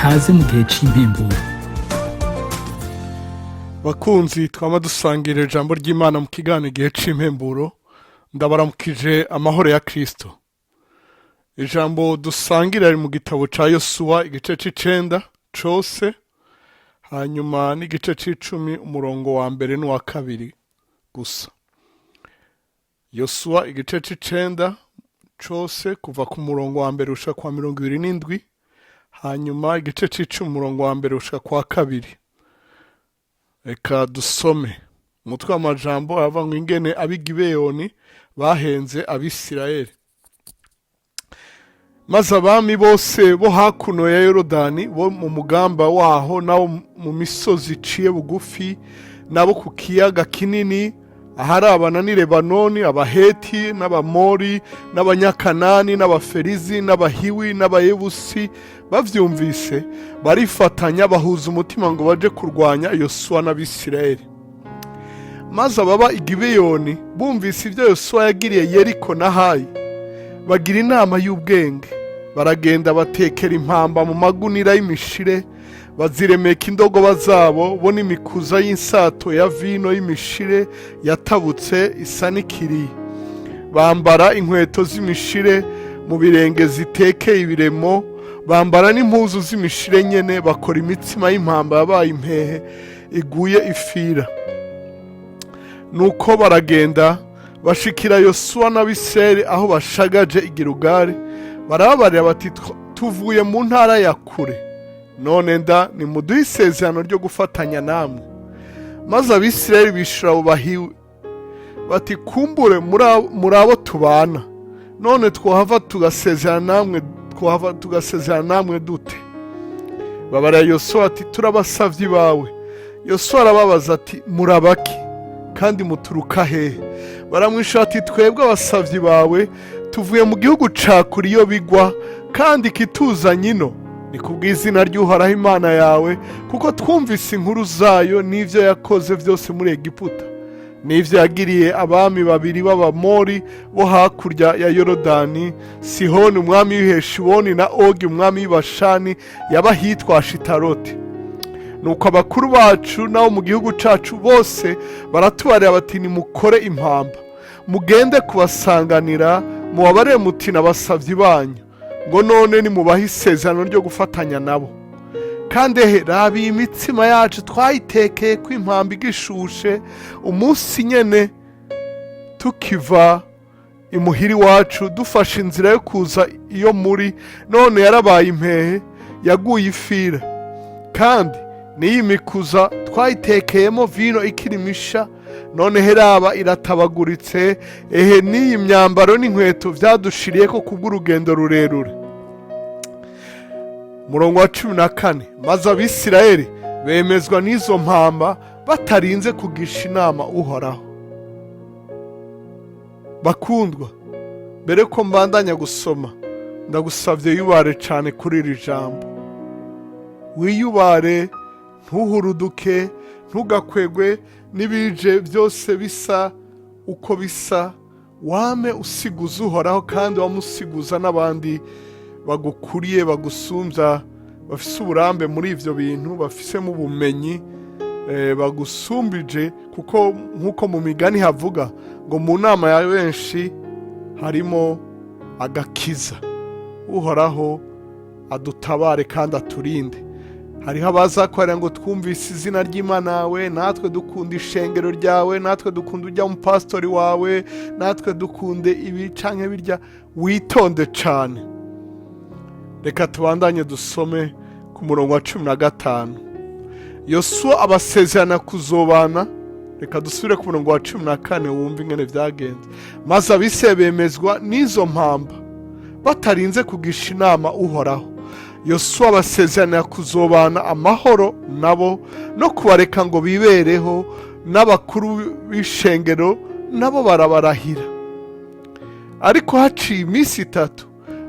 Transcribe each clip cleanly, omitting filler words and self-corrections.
Kaze mu gihe c'impemburo. Bakunzi twama dusangira ijambo ry'Imana mu kiganiro Igihe c'Impemburo, ndabaramukije amahoro ya Kristo. Ijambo dusangira riri mu gitabo ca Yosuwa, igice c'icenda cose, hanyuma n'igice c'icumi, umurongo wa mbere n'uwa kabiri gusa. Yosuwa igice c'icenda cose, kuva ku murongo wa mbere gushika kwa 27, hanyuma igice c'icumi, umurongo wa mbere gushika kwa kabiri. Reka dusome. Umutwe w'amajambo aravuga ngo: "Ingene ab'Igibeyoni bahenze Abisirayeli." Maze abami bose bo hakuno ya Yorodani, bo mu mugamba waho, n'abo mu misozi iciye bugufi, n'abo ku kiyaga kinini aharabana n'i Lebanoni, Abaheti n'Abamori n'Abanyakanani n'Abaferizi n'Abahiwi n'Abayebusi, bavyumvise barifatanya, bahuza umutima ngo baje kurwanya Yosuwa n'Abisirayeli. Maze ababa i Gibeyoni bumvise ibyo Yosuwa yagiriye Yeriko na Hayi, bagira inama y'ubwenge, baragenda batekera impamba mu magunira y'imishire, baziremeka indogoba zabo, bo n'imikuza y'insato ya vino y'imishire yatabutse isa n'ikiriye. Bambara inkweto z'imishire mu birenge zitekeye ibiremo, bambara n'impuzu z'imishire nyene, bakora imitsima y'impamba yabaye impehe iguye ifira. Nuko baragenda bashikira Yosuwa n'Abisirayeli aho bashagaje i Gilugari, barababarira bati: "Tuvuye mu ntara ya kure, none nda nimuduhe isezerano ryo gufatanya namwe." Maze Abisirayeli bishura abo Bahiwi bati: "Kumbure muri abo tubana, none twohava tugasezerana namwe dute?" Babarira Yosuwa ati: "Turabasavyi bawe." Yosuwa arababaza ati: "Murabaki kandi muturuka hehe?" Baramwishura ati: "Twebwe abasavyi bawe tuvuye mu gihugu ca kure iyo bigwa, kandi ikituzanye ino ni kubw'izina ry'Uhoraho Imana yawe, kuko twumvise inkuru zayo n'ivyo yakoze vyose muri Egiputa, n'ivyo yagiriye abami babiri b'Abamori bo hakurya ya Yorodani, Sihoni umwami w'i Heshiboni na Ogi umwami w'i Bashani yaba ahitwa Ashitaroti. Nuko abakuru bacu n'abo mu gihugu cacu bose baratubarira bati: 'Nimukore impamba, mugende kubasanganira, mubabarire muti: N'abasavyi banyu, ngo none nimubahe isezerano ryo gufatanya nabo. Kandi ehe, raba iyi mitsima yacu twayitekeye ko impamba igishushe, umunsi nyene tukiva imuhira iwacu dufashe inzira yo kuza iyo muri, none yarabaye impehe yaguye ifira. Kandi n'iyi mikuza twayitekeyemo vino ikiri misha, none heraba iratabaguritse. Ehe n'iyi myambaro n'inkweto vyadushiriyeko kubw'urugendo rurerure.'" Murongo wa 14: Maze Abisirayeli bemezwa n'izo mpamba batarinze kugisha inama Uhoraho. Bakundwa, mbere ko mbandanya gusoma, ndagusabye yubare cane kuri iri jambo. Wiyubare, ntuhuruduke, ntugakwegwe n'ibije byose bisa uko bisa. Wame usiguza Uhoraho, kandi wamusiguza n'abandi bagukuriye, bagusumbya, bafise uburambe muri ivyo bintu, bafisemo ubumenyi bagusumbije, kuko nk'uko mu Migani havuga ngo mu nama ya benshi harimo agakiza. Uhoraho adutabare kandi aturinde. Hariho abazakorera ngo: "Twumvise izina ry'Imana yawe, natwe dukunda ishengero ryawe, natwe dukunda ujya mupasitori wawe, natwe dukunde ibi canke birya." Witonde cane. Reka tubandanye dusome ku murongo wa 15. Yosuwa abasezerana kuzobana. Reka dusubire ku murongo wa 14, wumve ingene vyagenze. Maze abise bemezwa n'izo mpamba batarinze kugisha inama Uhoraho. Yosuwa abasezeranira kuzobana amahoro nabo no kubareka ngo bibereho, n'abakuru b'ishengero nabo barabarahira. Ariko haciye iminsi 3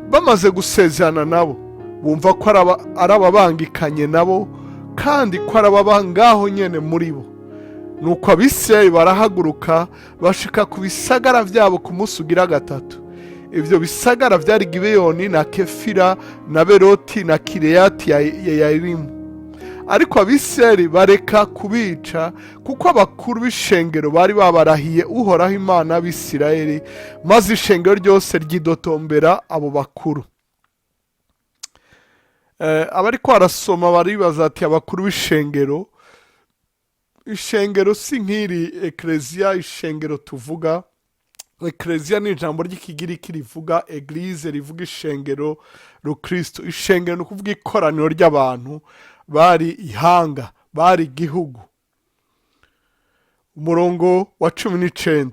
bamaze gusezerana nabo, bumva ko ari ababangikanye nabo, kandi ko ari ababa ngaho nyene muri bo. Nuko Abisirayeli barahaguruka, bashika ku bisagara vyabo ku munsi ugira gatatu. Ibyo bisagara byari Gibeyoni na Kefira na Beroti na Kireyati ya Yeyarimu. Ariko Abisirayeli bareka kubica, kuko abakuru b'ishengero bari babarahiye Uhoraho Imana y'Abisirayeli, maze ishengero ryose ryidotombera abo bakuru. Abariko barasoma baribaza ati: "Abakuru b'ishengero?" Ishengero si nk'iri ekereziya. Ishengero tuvuga, ekereziya, ni ijambo ry'Ikigiriki rivuga église, rivuga ishengero rukristo. Ishengero ni ukuvuga ikoraniro ry'abantu bari ihanga, bari igihugu. Umurongo wa 19: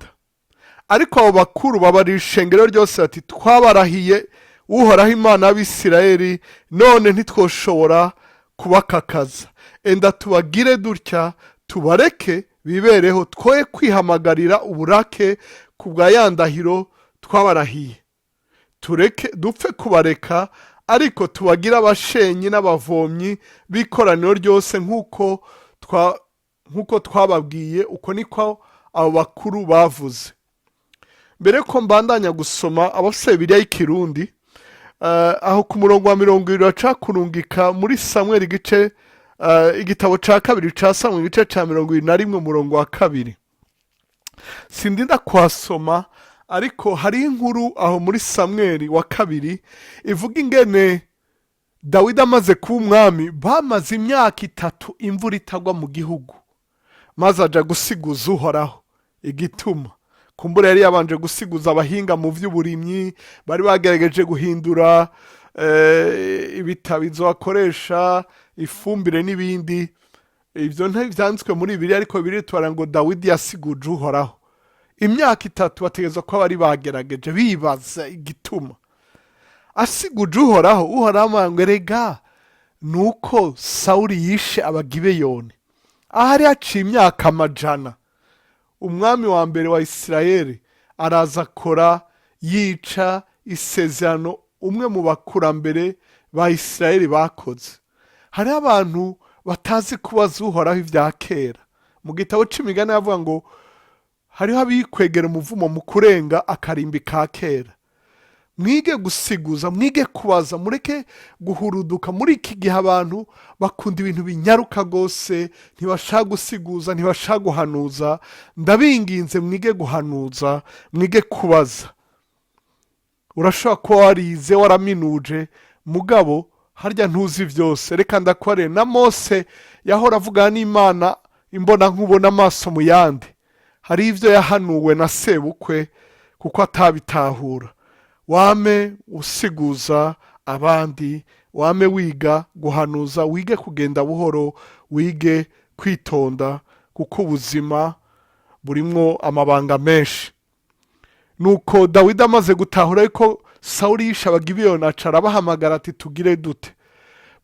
Ariko abo bakuru babarira ishengero ryose bati: "Twabarahiye Uhoraho Imana y'Abisirayeli, none ntitwoshobora kubakakaza. Enda tubagire dutya: tubareke bibereho, twoye kwihamagarira uburake ku bwa ya ndahiro twabarahiye. Tureke dupfe kubareka, ariko tubagire abashenyi n'abavomyi b'ikoraniro ryose, nk'uko twababwiye." Uko niko abo bakuru bavuze. Mbere ko mbandanya gusoma, abafite Bibiliya y'Ikirundi, aho ku murongo wa 20 bacakurungika muri Samweli, igice igitabo ca kabiri ca Samweli, igice ca 21, umurongo wa 2. Sindinda kuhasoma, ariko hari inkuru aho muri Samweli wa kabiri ivuga ingene Dawidi amaze kuba umwami, bamaze imyaka 3 imvura itagwa mu gihugu, maze aja gusiguza Uhoraho igituma. Kumbura yari yabanje gusiguza abahinga mu by'uburimyi, bari bagerageje guhindura ibitabizo bakoresha, ifumbire n'ibindi. Ibyo ntibyanditswe muri Bibiliya, ariko Bibiliya tubara ngo Dawidi yasiguje Uhoraho. Imyaka 3 bategerezwa kuba bari bagerageje, bibaza igituma. Asiguje Uhoraho, Uhoraho amubwira ngo: "Erega ni uko Sawuli yishe Abagibeyoni." Ahari haciye imyaka amajana, umwami wa mbere wa Isirayeli araza akora, yica isezerano umwe mu bakurambere ba Isirayeli bakoze. Hariho abantu batazi kubaza Uhoraho ibya kera. Mu gitabo c'Imigani bavuga ngo hariho abikwegera umuvumo mu kurenga akarimbi ka kera. Mwige gusiguza, mwige kubaza, mureke guhuruduka. Muri iki gihe abantu bakunda ibintu binyaruka rwose, ntibashaka gusiguza, ntibashaka guhanuza. Ndabinginze, mwige guhanuza, mwige kubaza. Urashobora kuba warize, waraminuje, mugabo harya ntuzi byose. Reka ndakwarire, na Mose yahora avugana n'Imana imbona nkubona, amaso mu yandi. Hari ibyo yahanuwe na sebukwe kuko atabitahura. Wame usiguza abandi, wame wiga guhanuza, wige kugenda buhoro, wige kwitonda, kuko ubuzima burimwo amabanga menshi. Nuko Dawidi amaze gutahura yuko Sawuli yishe Abagibeyoni, aca arabahamagara ati: "Tugire dute?"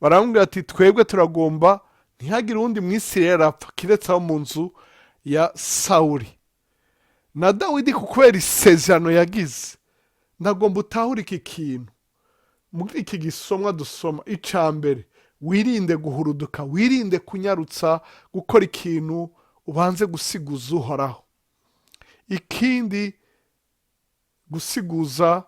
Baramubwira ati: "Twebwe turagomba ntihagire uwundi Mwisirayeli apfa kiretse abo mu nzu ya Sawuli." Na Dawidi, ku kubera isezerano yagize. Ndagomba utahure iki kintu muri iki gisomwa dusoma. Ica mbere, wirinde guhuruduka, wirinde kunyarutsa gukora ikintu, ubanze gusiguza Uhoraho. Ikindi, gusiguza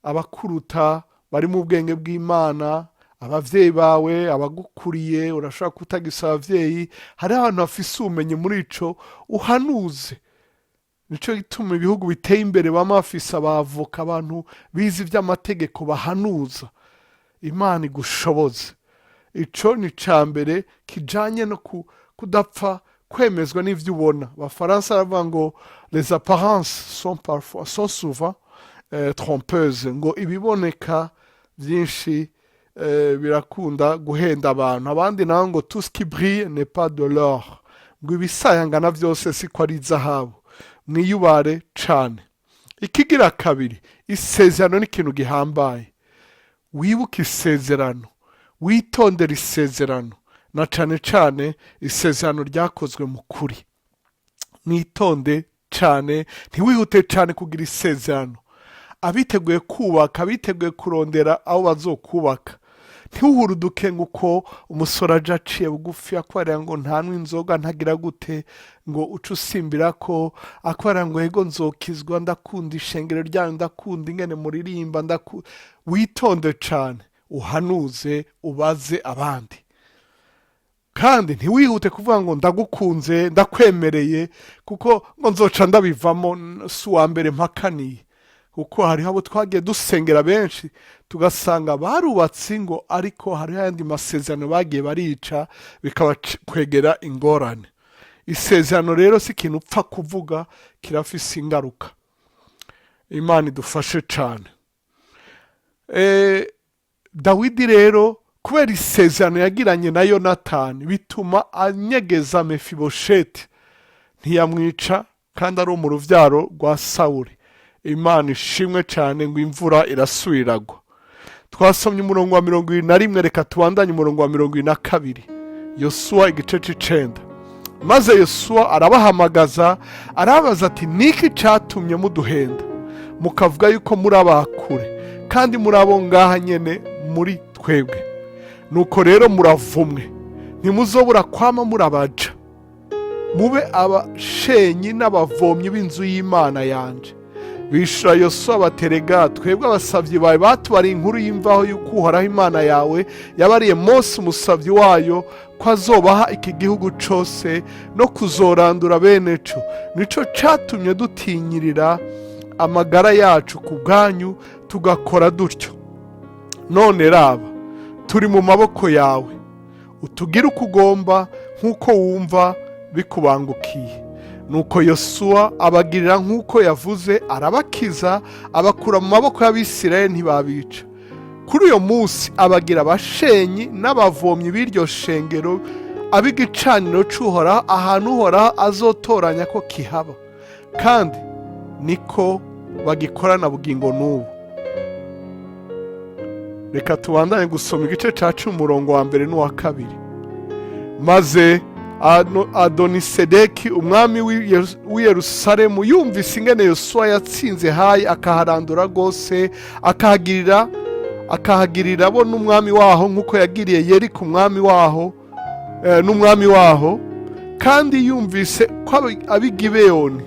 abakuruta bari mu bwenge bw'Imana, abavyeyi bawe, abagukuriye. Urashobora kutagisa abavyeyi, hariho abantu bafise ubumenyi muri ico, uhanuze. Nico gituma ibihugu biteye imbere bama bafise abavoka, abantu bize ivy'amategeko bahanuza. Imana igushoboze. Ico ni ca mbere kijanye no kudapfa kwemezwa n'ivyo ubona. Abafaransa baravuga ngo "Les apparences sont parfois, sont souvent trompeuses", ngo ibiboneka byinshi birakunda guhenda abantu. Abandi nabo ngo "Tout ce qui brille n'est pas de l'or", ngo ibisayangana byose siko ari izahabu. Mwiyubare cane. Ikigira kabiri, isezerano ni ikintu gihambaye. Wibuke isezerano, witondere isezerano, na cane cane isezerano ryakozwe mu kuri. Mwitonde cane, ntiwihute cane kugira isezerano. Abiteguye kubaka, abiteguye kurondera aho bazokubaka, Ntiwuhuruduke ngo uko umusore aje aciye bugufi akwarira ngo ntanywe inzoga, ntagira gute, ngo uce usimbira ko akwarira ngo ego nzokizwa, ndakunda ishengero ryanyu, ndakunda ingene muririmba, witonde cane, uhanuze, ubaze abandi, kandi ntiwihute kuvuga ngo ndagukunze, ndakwemereye, kuko ngo nzoca ndabivamo. Si uwa mbere mpakaniye, kuko hariho abo twagiye dusengera benshi tugasanga barubatse ingo, ariko hariho ayandi masezerano bagiye barica, bikabakwegera ingorane. Isezerano rero si ikintu upfa kuvuga, kirafise ingaruka. Imana idufashe cane. Dawidi rero, kubera isezerano yagiranye na Yonatani, bituma anyegeza Mefibosheti, ntiyamwica, kandi ari mu rubyaro rwa Sawuli. Imana ishimwe cyane. Ngo imvura irasubiragwa. Twasomye umurongo wa 71, reka tubandanye umurongo wa 72, Yosuwa igice c'icenda. Maze Yosuwa arabahamagaza, arababaza ati: "Niki cyatumye muduhenda, mukavuga yuko muri abakure, kandi muri abo ngaha nyene muri twebwe? Nuko rero muravumwe, ntimuzobura kwama murabaja, mube abashenyi n'abavomyi b'inzu y'Imana yanje." Bishura Yosuwa baterega: "Twebwe abasavyi bawe batubariye inkuru y'imvaho y'uko Uhoraho Imana yawe yabariye Mose umusavyi wayo ko azobaha iki gihugu cose no kuzorandura bene co. Nico catumye dutinyirira amagara yacu ku bwanyu, tugakora dutyo. None raba, turi mu maboko yawe, utugire uko ugomba nk'uko wumva bikubangukiye." Nuko Yosuwa abagirira nk'uko yavuze, arabakiza, abakura mu maboko y'Abisirayeli, ntibabica. Kuri uyo munsi abagira abashenyi n'abavomyi b'iryo shengero, ab'igicaniro c'Uhoraho, ahantu Uhoraho azotoranya ko kihaba. Kandi niko bagikorana bugingo n'ubu. Reka tubandanye gusoma igice ca 10, umurongo wa mbere n'uwa kabiri. Maze Adonisedeki, umwami w'i Yerusalemu, yumvise ingene Yosuwa yatsinze Hayi, akaharandura rwose, akahagirira bo n'umwami waho nk'uko yagiriye Yeriko umwami waho n'umwami waho, kandi yumvise ko ab'i Gibeyoni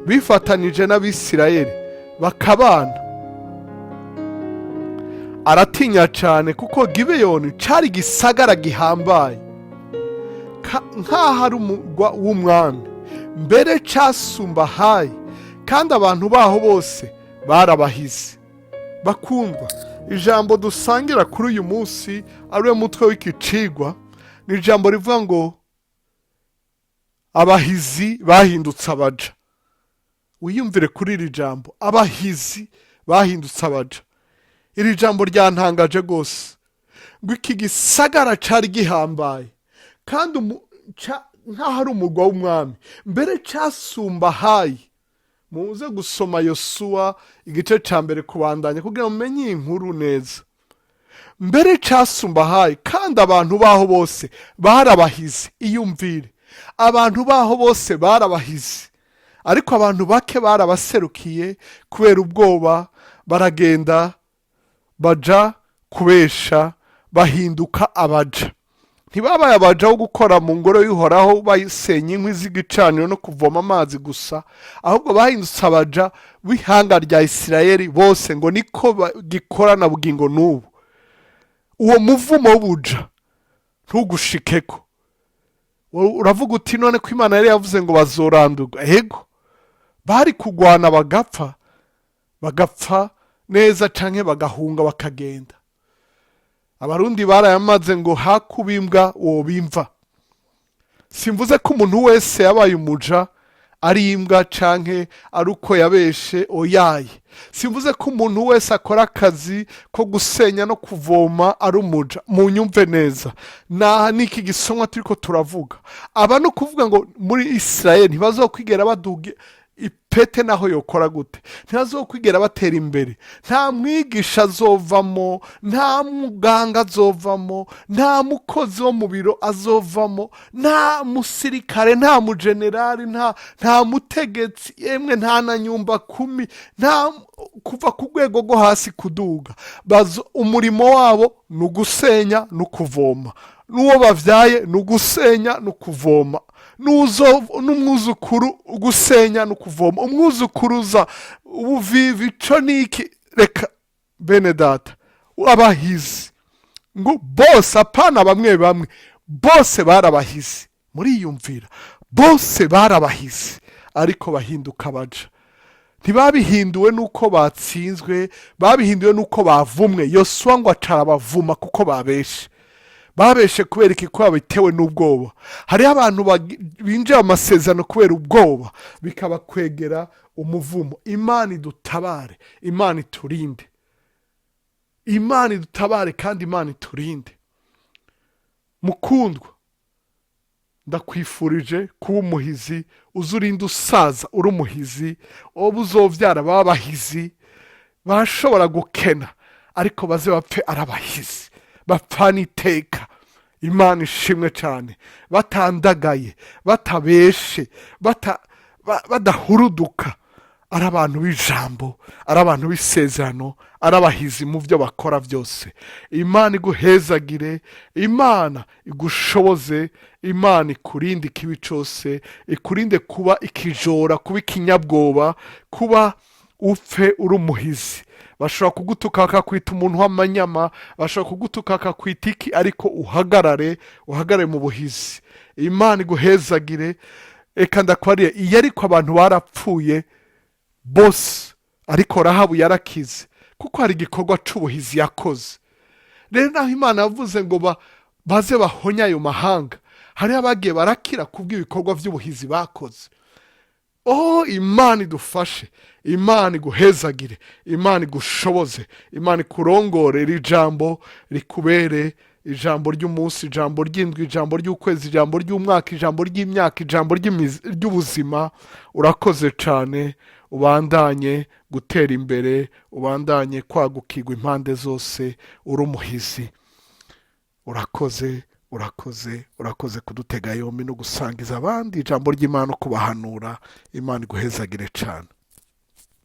bifatanije n'Abisirayeli bakabana, aratinya cyane, kuko Gibeyoni cari igisagara gihambaye, nk'aho ari umurwa w'umwami, mbere casumba Hayi, kandi abantu baho bose barabahize. Bakundwa, ijambo dusangira kuri uyu munsi, ariwe mutwe w'iki cigwa, ni ijambo rivuga ngo "Abahizi bahindutse abaja". Wiyumvire kuri iri jambo, abahizi bahindutse abaja. Iri jambo ryantangaje rwose, ngo iki gisagara cari gihambaye kandi nk'aho ari umurwa w'umwami, mbere casumba Hayi. Muze gusoma Yosuwa igice ca mbere kubandanya kugira ngo mumenye iyi nkuru neza. Mbere casumba Hayi, kandi abantu baho bose barabahize. Iyumvire, abantu baho bose barabahize, ariko abantu bake barabaserukiye kubera ubwoba, baragenda baja kubesha, bahinduka abaja. Ntibabaye abaja bo gukora mu ngoro y'Uhoraho bayisenya inkwi z'igicaniro no kuvoma amazi gusa, ahubwo bahindutse abaja b'ihanga rya Isirayeli bose, ngo niko bagikorana bugingo n'ubu. Uwo muvumo w'ubuja ntugushikeko. Wowe uravuga uti: "None ko Imana yari yavuze ngo bazorandurwa?" Ego, bari kugwana bagapfa, bagapfa neza, canke bagahunga bakagenda. Abarundi barayamaze ngo hakuba imbwa wobimva. Simvuze ko umuntu wese yabaye umuja ari imbwa canke ari uko yabeshe, oyaye. Simvuze ko umuntu wese akora akazi ko gusenya no kuvoma ari umuja. Munyumve neza, naha niki gisomwa turiko turavuga. Aba no kuvuga ngo muri Israel ntibazokwigera baduga. Ipete naho yokora gute, ntibazokwigera batera imbere. Nta mwigisha azovamo, nta muganga azovamo, nta mukozi wo mu biro azovamo, nta musirikare, nta mujenerali, nta mutegetsi, yemwe nta na nyumba kumi, nta kuva ku rwego rwo hasi kuduga. Umurimo wabo ni ugusenya no kuvoma, n'uwo bavyaye ni ugusenya no kuvoma, n'umwuzukuru ugusenya no kuvoma, umwuzukuruza ubuvivi, ico niki. Reka bene data, abahizi ngo bose, apana bamwe bamwe, bose barabahizi. Muriyumvira, bose barabahizi, ariko bahinduka baja. Ntibabihinduwe n'uko batsinzwe, babihinduwe n'uko bavumwe. Yosuwa ngo acara bavuma kuko babeshe. Babeshe kubera iki? Ko babitewe n'ubwoba. Hariho abantu binjira mu masezerano kubera ubwoba, bikabakwegera umuvumo. Imana idutabare, Imana iturinde, Imana idutabare kandi Imana iturinde. Mukundwa, ndakwifurije kuba umuhizi, uze urinde usaza uri umuhizi. Wowe uzovyara baba abahizi. Barashobora gukena, ariko baze bapfe ari abahizi, bapfana iteka. Imana ishimwe cyane, batandagaye, batabeshe, badahuruduka, ari abantu b'ijambo, ari abantu b'isezerano, ari abahizi mu byo bakora byose. Imana iguhezagire, Imana igushoboze, Imana ikurinde ikibi cyose, ikurinde kuba ikijora, kuba ikinyabwoba, kuba upfe uri umuhizi. Bashobora kugutuka bakakwita umuntu w'amanyama, bashobora kugutuka bakakwita iki, ariko uhagarare, uhagarare mu buhizi. Imana iguhezagire. Reka ndakwariye iyo, ariko abantu barapfuye bose, ariko Rahabu yarakize kuko hari igikorwa c'ubuhizi yakoze. Rero naho Imana yavuze ngo baze bahonye ayo mahanga, hariho abagiye barakira kubw'ibikorwa by'ubuhizi bakoze. Oh, Imana idufashe, Imana iguhezagire, Imana igushoboze, Imana ikurongore. Iri jambo rikubere ijambo ry'umunsi, ijambo ry'indwi, ijambo ry'ukwezi, ijambo ry'umwaka, ijambo ry'imyaka, ijambo ry'ubuzima. Urakoze cyane, ubandanye gutera imbere, ubandanye kwagukirwa impande zose, uri umuhizi. Urakoze, urakoze, urakoze kudutega yombi no gusangiza abandi ijambo ry'Imana no kubahanura. Imana iguhezagire cyane.